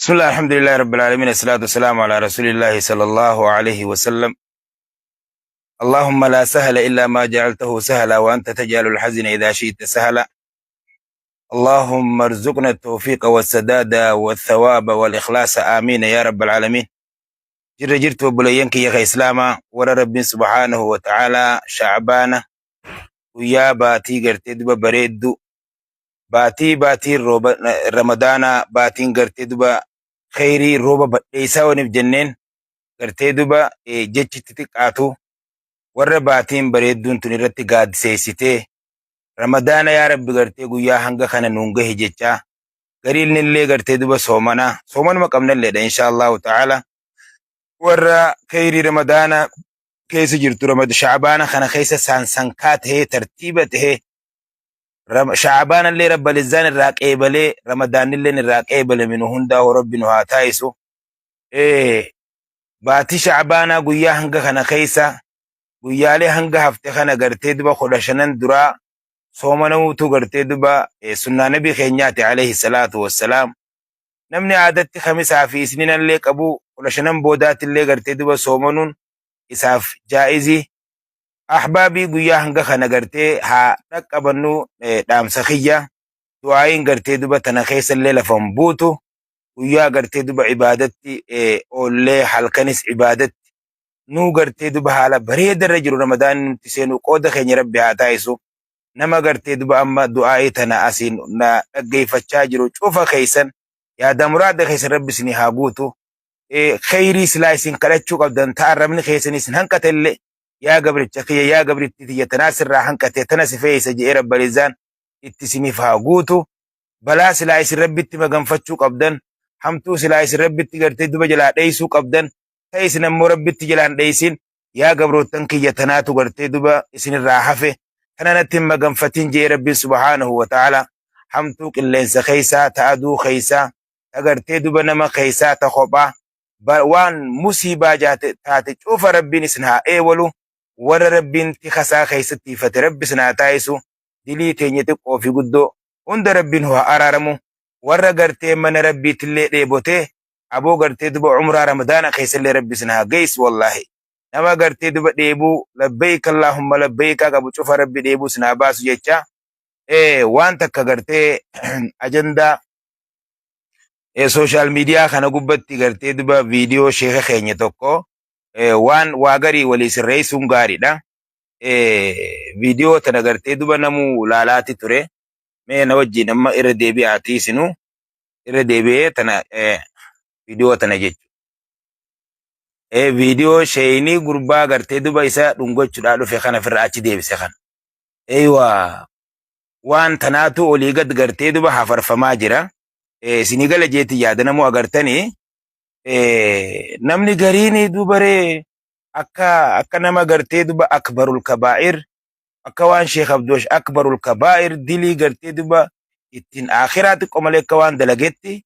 Bismillah, alhamdulillahi rabbil alamin, assalatu wassalamu ala rasulillahi sallallahu alayhi wa sallam. Allahumma la sahla illa ma ja'altahu sahla wa anta taj'alu al-hazina idha shi'ta sahla. Allahumma arzuqna at-tawfiqa was-sadada wath-thawaba wal-ikhlasa, amin ya rabbal alamin. Jirra jirtu obboleeyyan kiyya ka Islaamaa, warra Rabbiin subhaanahu wa ta'ala Sha'baana guyyaa baatii gartee duba bareeddu, baatii rooba Ramadaanaa, baatiin gartee duba kheyrii rooba badheessaa waniif jenneen gartee duba jechi itti xiqqaatu, warra baatiin bareedduun tun irratti gaaddiseessitee Ramadaana yaa Rabbi gartee guyyaa hanga kana nuun gahi jechaa, gariin illee gartee duba soomanaa soomanuma qabnalleedha, insha Allahu ta'ala. Warra kheyrii Ramadaana keessa jirtu, Sha'baana kana keessa saansankaa tahee tartiiba tahee Sha'baanallee Rabba lizzaan irraa qeebalee Ramadaanillee irraa qeebale minu hundaa Rabbi nu haa taayisu. Baatii Sha'baanaa guyyaa hanga kana keessa, guyyaalee hanga hafte kana gartee duba 15 duraa soomanamuutu gartee duba sunnaa nabii keenyaati alayhi salaatu wassalaam. Namni aadatti kamisaa fi isninallee qabu 15 boodaatillee gartee duba soomanuun isaaf jaa'izii. Ahbaabii, guyyaa hanga kana gartee haa dhaqqabannu dhaamsa kiyya. Du'aayin gartee duba tana keessallee lafan buutu. Guyyaa gartee duba ibaadatti oollee, halkanis ibaadatti nuu gartee duba haala bareedarra jiru Ramadaan nutti seenuu qooda keenya Rabbi haa taayisu. Nama gartee duba amma du'aa'ii tana asiin na dhaggeeffachaa jiru cufa keessan, yaada muraada keessan Rabbi isinii haa guutu. Kheyrii silaa isin kadhachuu qabdan ta'a rabni keessan isin hanqatellee, yaa gabricha kiyya, yaa gabrittii tiyya, tanaa sirraa hanqate, tana si feeysa je'ee Rabbalizaan itti isiniif haa guutu. Balaa silaa isin Rabbitti maganfachuu qabdan, hamtuu silaa isin Rabbitti gartee duba jalaa dheeysuu qabdan, ta isin ammoo Rabbitti jalaan dheeysin, yaa gabroottan kiyya, tanaatu gartee duba isinirraa hafe, tana natti hin maganfatin je'ee Rabbiin subhaanahu wa ta'ala hamtuu qilleensa keeysaa, ta aduu keeysaa, ta gartee duba nama keeysaa, ta kophaa waan musiibaa taate cufa Rabbiin isin haa eewalu. Warra Rabbiin tikasaa keessatti ifate Rabbi isin haa taayisu. Dilii teenya xiqqoo fi guddoo hunda Rabbiin haa araaramu. Warra gartee mana Rabbiitillee dheebotee, aboo gartee duba umraa Ramadaana keessallee Rabbi isin haa geessu. Wallaahi nama gartee duba dheebuu labbayka Allahumma labbaykaa qabu cufa Rabbi dheebuu isin haa baasu jecha, waan takka gartee ajandaa social media kana gubbatti gartee duba viidiyoo sheeka keenya tokko waan waa garii walii sirreessuun gaariidha. Viidiyoo tana gartee duba namuu laalaati ture. Mee na wajjin amma irra deebi'aatii isinuu irra deebi'ee tana viidiyoo tana jechuudha. Viidiyoo sheeyinii gurbaa gartee duba isa dhungachuudhaa dhufe kana ofirraa achi deebise kana. Eeywaa, waan tanaatu olii gad gartee duba hafarfamaa jira. Isinii gala jeetti yaada namuu agartanii, namni gariin dubaree akka nama gartee duba akbarul kabaa'ir, akka waan Sheekh Abdoosh akbarul kabaa'ir dilii gartee duba ittiin akhiraa xiqqoo malee akka waan dalagetti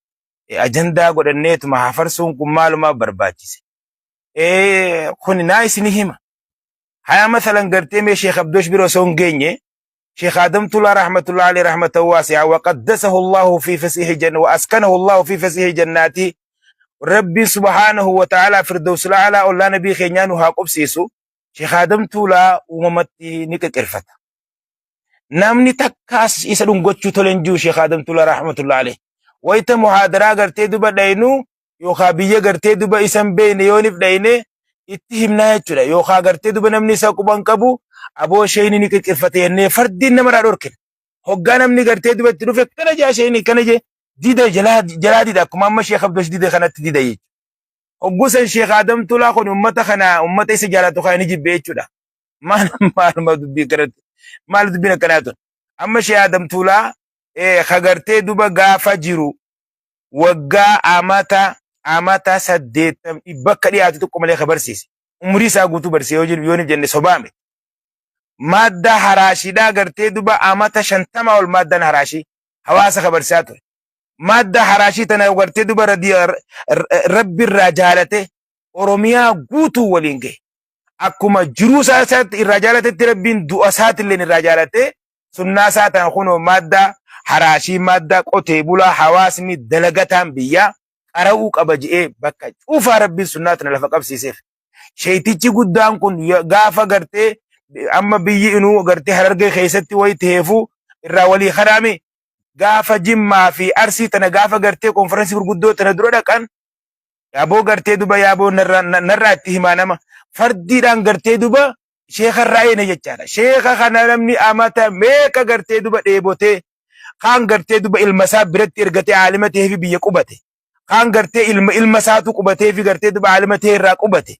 ajandaa godhanneetuma hafarsuun kun maalumaaf barbaachise? Kun naa isinii hima. Haya, masalan gartee mee Sheekh Abdoosh bira osoo hin geenye, Sheekh Adam Tulaa rahmatullahi alayhi rahmatan waasi'a wa qaddasahu Allahu fi fasihi janna wa askanahu Allahu fi fasihi jannaati, Rabbiin subhaanahu wa ta'ala firdawsul a'laa ollaa nabii keenyaa nu haa qubsiisu. Sheekh Adam Tuulaa uumamatti ni qeqerfata. Namni takkaas isa dhungachuu tole hin jiru Sheekh Adam Tuulaa rahmatullahi alayhi. Wayita muhaadaraa gartee duba dhaynu yookaan biyya gartee duba isa hin beekne yoonif dhayne itti himnaa jechuudha. Yookaan gartee duba namni isa quban qabu, aboo sheeyni ni qirqirfate jennee fardiin namarraa dhorkina. Hoggaa namni gartee duba itti dhufe kana jaa sheeyni kana jee dida, jalaa jalaa dida, akkuma amma Sheekh Abdosh dide kanatti dida jechuudha. Hogguu san Sheekh Adam Tulaa kun uummata kana, uummata isa jaalatu kana ni jibbe jechuudha. Maal maaluma dubbii kanatti, maal dubbiin akkanaa tun? Amma Sheekh Adam Tulaa ka gartee duba gaafa jiru waggaa amata 80 dhibba akka dhiyaatu tokko malee ka barsiise. Umurii isaa guutuu barsiise yoo jennu, yoo jenne sobaame. Maaddaa haraashiidhaa gartee duba amata 50 ol maaddaan haraashii hawaasa ka barsiisaa ture. Maaddaa haraashii tana gartee duba Rabbi irraa jaalate Oromiyaa guutuu waliin gahe. Akkuma jiruu isaa irraa jaalatetti Rabbiin du'a isaatillee irraa jaalate, sunnaa isaa tana kunoo maaddaa haraashii, maaddaa qotee bulaa, hawaasni dalagataan biyyaa Qara'uu qaba je'ee bakka cuufaa Rabbiin sunnaa tana lafa qabsiiseef. Sheeytichi guddaan kun gaafa gartee amma biyyi inuu gartee Harargee keessatti wayi ta'eefuu irraa walii kanaami gaafa Jimmaa fi Arsii tana gaafa gartee konferansii gurguddoo tana dura dhaqan yaaboo gartee duba yaaboo narraa itti himaa nama fardiidhaan gartee duba sheeka irraa eena jechaadha. Sheeka kana namni amata meeqa gartee duba dheebotee kaan gartee duba ilma isaa biratti ergatee aalima ta'ee fi biyya qubate. Kaan gartee ilma ilma isaatu qubatee fi gartee duba aalima ta'e irraa qubate.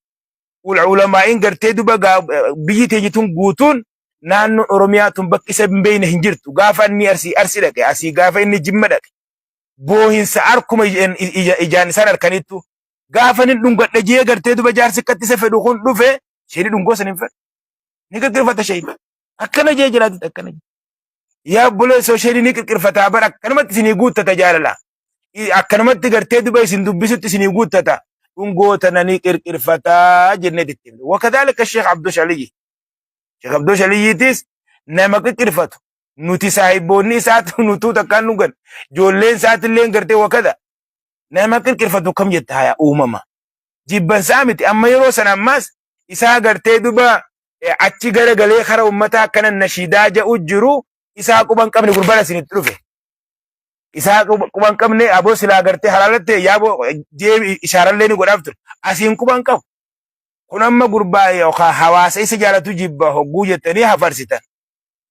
Ulamaa'iin gartee duba biyyi teenya tun guutuun naannoon Oromiyaa tun bakki isa hin beekne hin jirtu. Gaafa inni Arsii Arsii dhaqe asii gaafa inni Jimma dhaqe boohinsa arkuma ijaan isaan harkanittu gaafa inni dhungadhe jee gartee duba jaarsi akkatti isa fedhu kun dhufe sheeni dhungoo san hin fedhu. Ni qirqirfata sheeni. Akkana jee jiraatu akkana jee. Yaa obboleessoo sheeni ni qirqirfataa bara akkanumatti isinii guuttata jaalala. Akkanumatti gartee duba isin dubbisutti isinii guuttata. Dhungoo tana ni qirqirfataa jennee itti himne. Wakadaalika Sheekh Abdoosh Aliyyi. Sheekh Abdoosh Aliyyiitis nama qirqirfatu. Nuti saahiboonni isaatu nutuu takkaan dhugan. Ijoolleen isaatillee gartee wakada. Nama qirqirfatu kam jetta haya uumama. Jibbansaa miti amma yeroo sana ammaas isaa gartee duba achi garagalee kara ummataa akkana nashiidaa ja'u jiru isaa quba hin qabne gurbaan asinitti dhufe. Isaa quba hin qabne aboo silaa gartee halaalatte yaaboo jee ishaarallee ni godhaaf ture. Asiin quba hin qabu. Kun amma gurbaa yookaan hawaasa isa jaalatu jibba hogguu jettanii hafarsitan.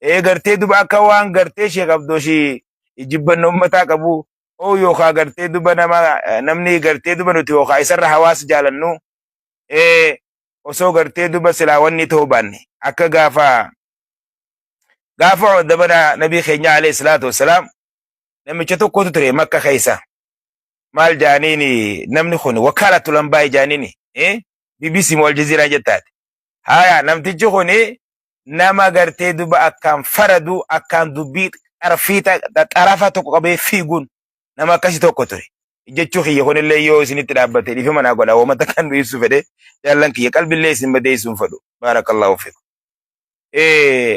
Ee gartee duba akka waan gartee Sheekh Abdooshii jibbanna ummataa qabu oo yookaan gartee duba nama namni gartee duba nuti yookaan isarra hawaasa jaalannu ee osoo gartee duba silaa wanni ta'uu baanne akka gaafa gaafa dabana nabii keenya alayhi salaatu wassalaam namicha tokkotu ture Makka keessa maal jaaniini namni kun wakaalatu lambaa'e jaaniini BBC moo Aljazeeraa jettaate haya namtichi kun nama gartee duba akkaan faradu akkaan dubbii xarfii xarafa tokko qabee fiiguun nama akkasii tokko ture. Jechuu kiyya kunillee yoo isinitti dhaabbate dhiifama naa godha wamata kan nu ibsu fedhe jaallan kiyya qalbillee isin madeessuu hin fedhu. Baarakallahu fiikum.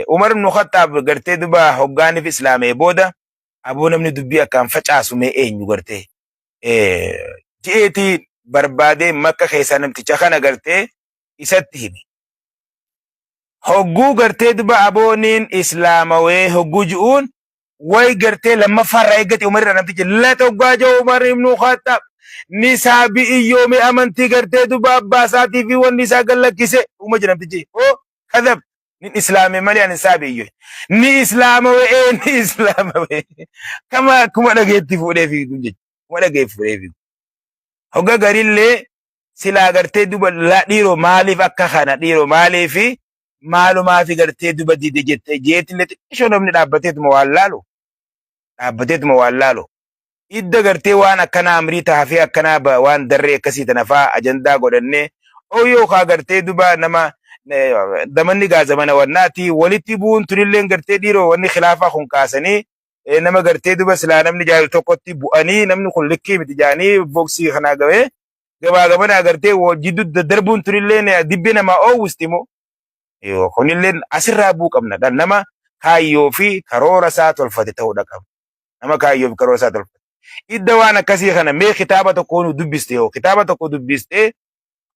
Umar ibn Khattaab gartee duba hoggaaniif islaamee booda aboo namni dubbii akkaan facaasu mee eenyu gartee je'eetii barbaadee Makka keessaa namticha kana gartee isatti hime. Hogguu gartee duba abooniin islaamawee hogguu ji'uun way gartee lammaffaa irraa eeggate Umar irraa namtichi lata hoggaa ji'u Umar ibn Khattaab ni saabi iyyoome amantii gartee duba abbaa isaatii fi wanni isaa gallakkise uma jedha namtichi oo kadhab ni islaame malee ani saabi iyyo ni islaamawe ee ni islaamawe kama akkuma dhageetti fuudhee fiigu jechuudha akkuma dhageetti fuudhee fiigu hogga garillee silaa gartee duba la dhiiroo maaliif akka kana dhiiroo maaliif maalumaafi gartee duba dide jette jeetillee xiqqishoo namni dhaabbateetuma waan laalu dhaabbateetuma waan laalu idda gartee waan akkanaa amrii taafee akkanaa waan darree akkasii tana faa ajandaa godhannee oo yookaa gartee duba nama zamanni gaa zamana wannaati walitti bu'uun tunilleen gartee dhiiroo wanni khilaafaa kun kaasanii nama gartee duba silaa namni jaalu tokkotti bu'anii namni kun likkii miti jaanii boksii kanaa gabee gabaa gamanaa gartee jidduu daddarbuun tunilleen dibbee namaa oowwisti moo kunilleen asirraa bu'uu qabna dha nama kaayyoo fi karoora isaa tolfate ta'uudha qaba nama kaayyoo fi karoora isaa tolfate idda waan akkasii kana mee kitaaba tokko nu dubbiste yoo kitaaba tokko dubbiste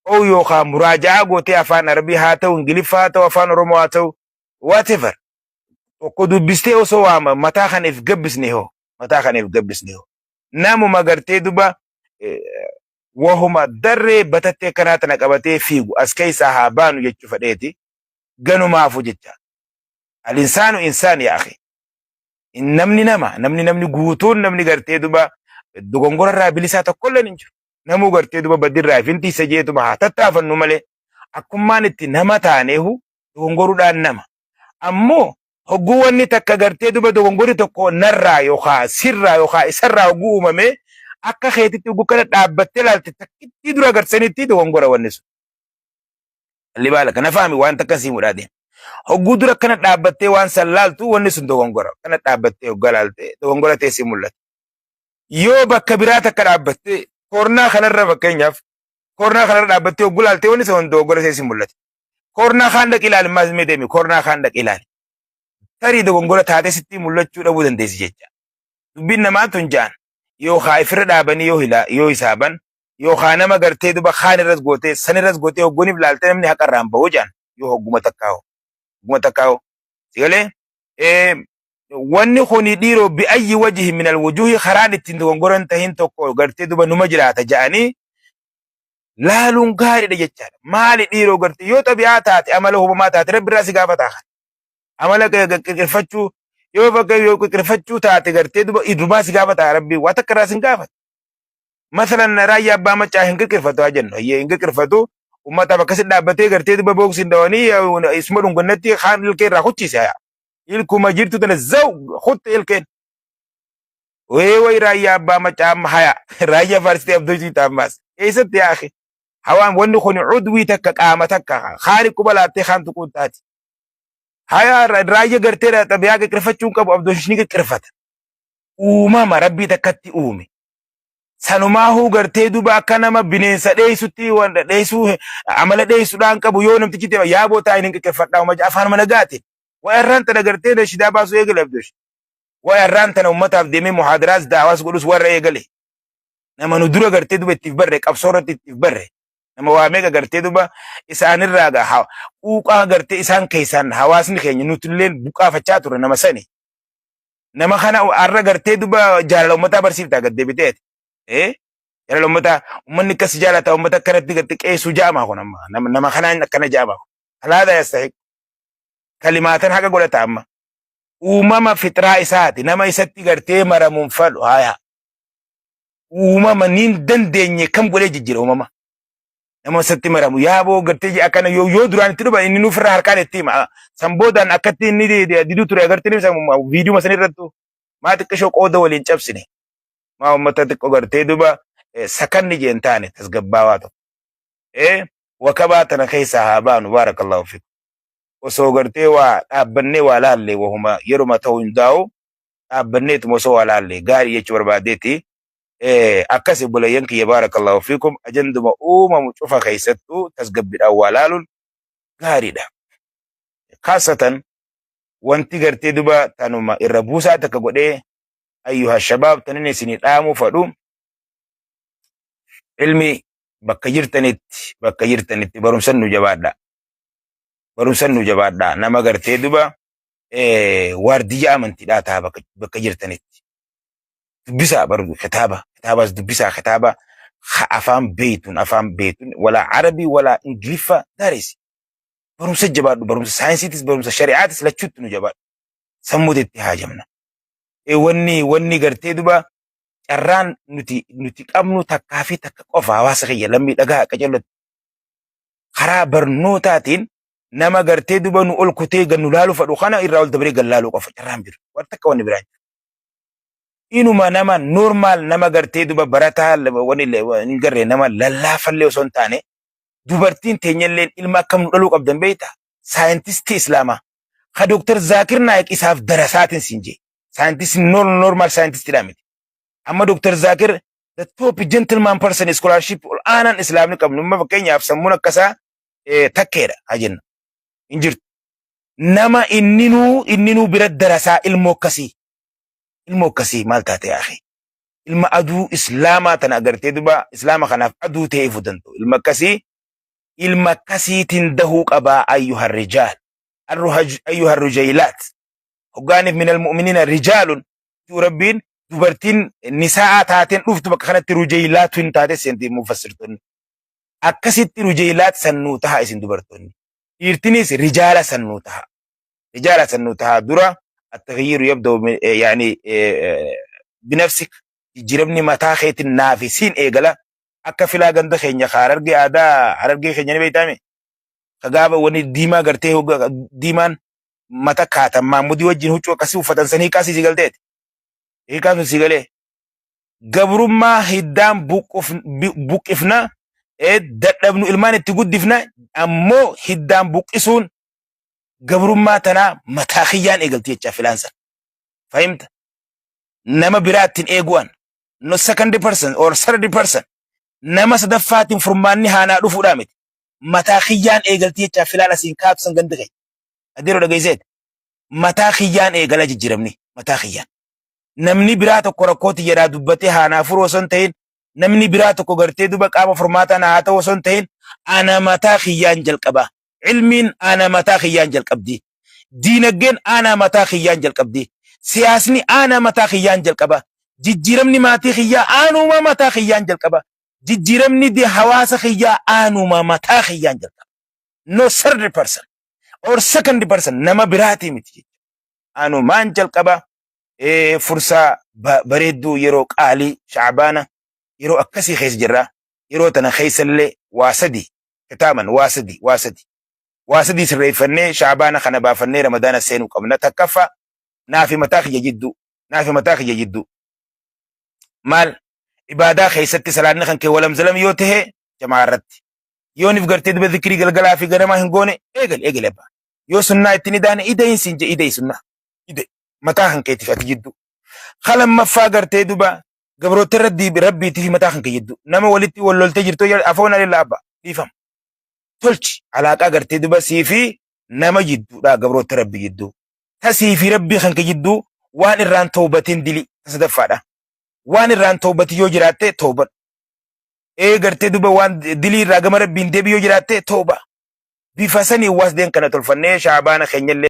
oo yookaan muraaja'aa gootee afaan Arabii haa ta'u Ingiliffaa haa ta'u afaan Oromoo haa ta'u whatever tokko dubbistee osoo waama mataa kana if gabbisne hoo mataa kana if gabbisne hoo namuma gartee duba wahuma darree batattee akkanaa tana qabatee fiigu as keessaa haa baanu jechuu fedheeti ganumaafu jecha al-insaanu insaan yaa akhi namni nama namni namni guutuun namni gartee duba dogongora irraa bilisaa tokkolleen hin jiru namuu gartee duba badirraa fintiisa jeetuma haa tattaafannu malee akkummaan itti nama taaneehu dogongoruudhaan nama ammoo hogguu wanni takka gartee duba dogongorri tokko narraa yookaa sirraa yookaa isarraa hogguu uumame akka keetitti hogguu kana dhaabbattee ilaalte takkittii dura agartanitti dogongora wanni sun. Libaala kana faami waan takka sii mudhaate. Hogguu dura kana dhaabbattee waan san laaltu wanni sun dogongora. Kana dhaabbattee hoggaa laalte dogongora ta'e sii mul'ata. Yoo bakka biraa takka dhaabbattee koornaa kanarra fakkeenyaaf koornaa kanarra dhaabbattee hogguu laalte wanni sun dogongora ta'e sii mul'ata. Koornaa kaan dhaqi ilaali maas mee deemi koornaa kaan dhaqi ilaali. Tarii dogongora taatee sitti mul'achuu dhabuu dandeessi jecha. Dubbiin namaa tun ja'an. Yookaa ifirra dhaabanii yoo hila yoo hisaaban yookaa nama gartee duba kaan irras gootee san irras gootee hogguniif laaltee namni haqa irraan bahu jedhan yoo hogguma takkaa'u. Hogguma takkaa'u. Sigalee wanni kuni dhiiroo bi'ayyi wajhi min alwujuhi karaan ittiin dogongoran tahin tokko gartee duba numa jiraata jedhanii laaluun gaariidha jechaadha. Maali dhiiroo gartee yoo xabi'aa taate amala hubamaa taate rabbi irraa si gaafataa kana. Amala qirqirfachuu yoo bakka yoo qirqirfachuu taate gartee duba idrumaa si gaafataa rabbi waa takka irraa sin gaafata. Masalan raayyaa abbaa maccaa hin qirqirfatu haa jennu. Hayyee hin qirqirfatu ummataaf akkasi dhaabbatee gartee duba booksiin dhawanii isuma dhungannatti kaan ilkee irraa kuchise haa. Ilkuma jirtu tana zaw kutte ilkeen. Wee way raayyaa abbaa maccaa amma haya raayyaa faarsitee abdoochii taammaas. Eessatti yaa akhi? Hawaan wanni kun cudwii takka qaama takka kaani quba laattee kaan tuquun taati. Haya raayyaa gartee xabiyaa qirqirfachuu hin qabu abdooshni ni qirqirfata. Uumama rabbii takkatti uume. Sanumaahuu gartee duba akka nama bineensa dheessutti waan dheessuu amala dheessuudhaan qabu yoo namtichi ta'e yaaboo taa'in hin qirqirfadhaa uma afaan mana gaatiin. Waa irraan tana gartee nashidaa baasuu eegale abdoosh. Waa irraan tana ummataaf deemee muhaadaraas daawaas godhus warra eegale. Nama nu dura gartee duba ittiif barre qabsoo irratti ittiif barre. Nama waa meeqa gartee duba isaanirraa gaa quuqaa gartee isaan keessaan hawaasni keenya nutillee buqqaafachaa ture nama sani. Nama kana har'a gartee duba jaalala ummataa barsiiftaa gad deebiteeti. Eh? Jaalala ummataa ummanni akkas jaalata ummata akkanatti gartee qeessuu ja'amaa kun amma nama nama kanaan akkana ja'amaa kun. Halaada yastahiq. Kalimaatan haqa godhata amma. Uumama fixraa isaati nama isatti gartee maramuun fadhu haya. Uumama niin dandeenye kam godhee jijjiira uumama. Nama isatti maramu yaaboo gartee jedhe akkana yoo yoo duraan itti dhufa inni nuuf irraa harkaan itti hima. San boodaan akkatti inni diduu ture agartee ni viidiyoo san irrattu maa xiqqishoo qooda waliin cabsine. Maa uummata xiqqoo gartee duba sakanni jeen taane tasgabbaawaa tokko. Wakabaa tana keessaa haa baanu baarakallahu fikum. Osoo gartee waa dhaabbannee waa laalle wahuma yeruma ta'u hundaa'u dhaabbanneetuma osoo waa laalle gaarii jechuu barbaadeeti. Akkas obboleeyyan kiyya baarakallahu fiikum ajanduma uumamu cufa keessattuu tasgabbidhaan waa laaluun gaariidha. Kaasatan wanti gartee duba tanuma irra buusaa takka godhee ayyuha shabaab tanin isinii dhaamuu fadhu ilmi bakka jirtanitti bakka jirtanitti barumsan nu jabaadha. Barumsan nu jabaadha. Nama gartee duba waardiyya amantiidhaa ta'a bakka jirtanitti. Dubbisaa baru kitaaba kitaabaas dubbisaa kitaaba afaan beeytuun afaan beeytuun walaa arabii walaa ingiliffa daaresi. Barumsa jabaadhu barumsa saayinsiitis barumsa shari'aatis lachuutti nu jabaadhu. Sammuuti itti haajamna. Wanni wanni gartee duba carraan nuti nuti qabnu takkaa fi takka qofa hawaasa kiyya lammii dhagaa qacellotti. Karaa barnootaatiin nama gartee duba nu ol kutee gad nu laaluu fadhu kana irraa ol dabaree gad laaluu qofa carraan jiru. Waan takka wanni biraan jiru. Inuma nama normal nama gartee duba barataa wani hin garree nama lallaafallee osoo hin taane dubartiin teenyalleen ilma akkam nu dhaluu qabdan beektaa? Saayintistii Islaamaa. Ka Dooktar Zaakir Naayik isaaf darasaatiin siin jee. Saayintistii normal saayintistiidhaa miti. Amma Dooktar Zaakir the top gentleman person scholarship ol aanaan islaamni qabnu amma fakkeenyaaf sammuun akkasaa takkeedha haa jennu. Hin jirtu. Nama inninuu inninuu bira darasaa ilmoo akkasii. Ilmoo akkasii maal taate akhi? Ilma aduu islaamaa tana agartee duba islaama kanaaf aduu ta'ee ifuu danda'u. Ilma akkasii ilma akkasiitiin dahuu qabaa ayyuha rijaal. Ayyuha rujaylaat. Hoggaaniif minal mu'miniina rijaalun juu rabbiin dubartiin nisaa'aa taateen dhuftu bakka kanatti rujaylaatu hin taate seenti mufassirtoonni. Akkasitti rujaylaat sannuu taha isin dubartoonni. Dhiirtinis rijaala sannuu taha. Rijaala sannuu taha dura attagyiiru yabda'u yaani binafsik jijjiiramni mataa keetiin naafi siin eegala akka filaa ganda keenya ka harargee aadaa harargee keenya ni beektaame. Ka gaafa wani diimaa gartee diimaan mata kaatan maammudii wajjin huccuu akkasii uffatan san hiikaa sii galteeti. Hiikaan sun sii galee. Gabrummaa hiddaan buqqifna dadhabnu ilmaan itti guddifna ammoo hiddaan buqqisuun gabrummaa tanaa mataa kiyyaan eegalti jecha filaan san. Fahimta? Nama biraattiin eegu'an. No second person or third person. Nama sadaffaatiin furmaanni haanaa dhufuudhaa miti. Mataa kiyyaan eegalti jecha filaan asiin kaatu san gandi kee. Adeeroo dhageesseet. Mataa kiyyaan eegala jijjiiramni. Mataa kiyyaan. Namni biraa tokko rakkoo tiyyaraa dubbatee haa naa furu osoo hin ta'in, namni biraa tokko gartee duba qaama furmaataa naa haa ta'u osoo hin ta'in, ana mataa kiyyaan jalqaba. Ilmiin ana mataa kiyyaan jalqabdi. Diinagdeen ana mataa kiyyaan jalqabdi. Siyaasni ana mataa kiyyaan jalqaba. Jijjiiramni maatii kiyyaa anuma mataa kiyyaan jalqaba. Jijjiiramni hawaasa kiyyaa anuma mataa kiyyaan jalqaba. No third person or second person, nama biraatii miti. Anumaan jalqaba. Fursaa bareedduu, yeroo qaalii Shacbaana, yeroo akkasii keessa jirra. Yeroo tana keessallee waa sadi kitaaman, waa sadi sirreeffannee Shacbaana kana baafannee Ramadaana seenuu qabna. Takkaffaa, naafi mataa kiyya jidduu, naafi mataa kiyya jidduu maal? Ibaadaa keessatti salaanni kan kee walamzalam yoo tahe, jamaa irratti yoonif gartee duba zikrii galgalaa fi ganamaa hin goone, eegal eegal abbaa. Yoo sunnaa ittiin idaane, idayin siin je, idayi sunnaa ide mataa kan keetiif ati jidduu. Kalammaffaa, gartee duba gabroota irratti rabbiitii fi mataa kan kee jidduu nama walitti wal loltee jirtu, afoon alillaa abbaa dhiifama tolchi. Alaaqaa gartee duba sii fi nama jidduudha, gabroota rabbi jidduu, tasii fi rabbii kan kee jidduu waan irraan toobatiin dili sadaffaadha. Waan irraan toobatii yoo jiraatte, toobadhu. Ee, gartee duba waan dilii irraa gama rabbiin deebi yoo jiraatte, tooba. Bifa sanii waas deen kana tolfannee Shaabaana keenyallee.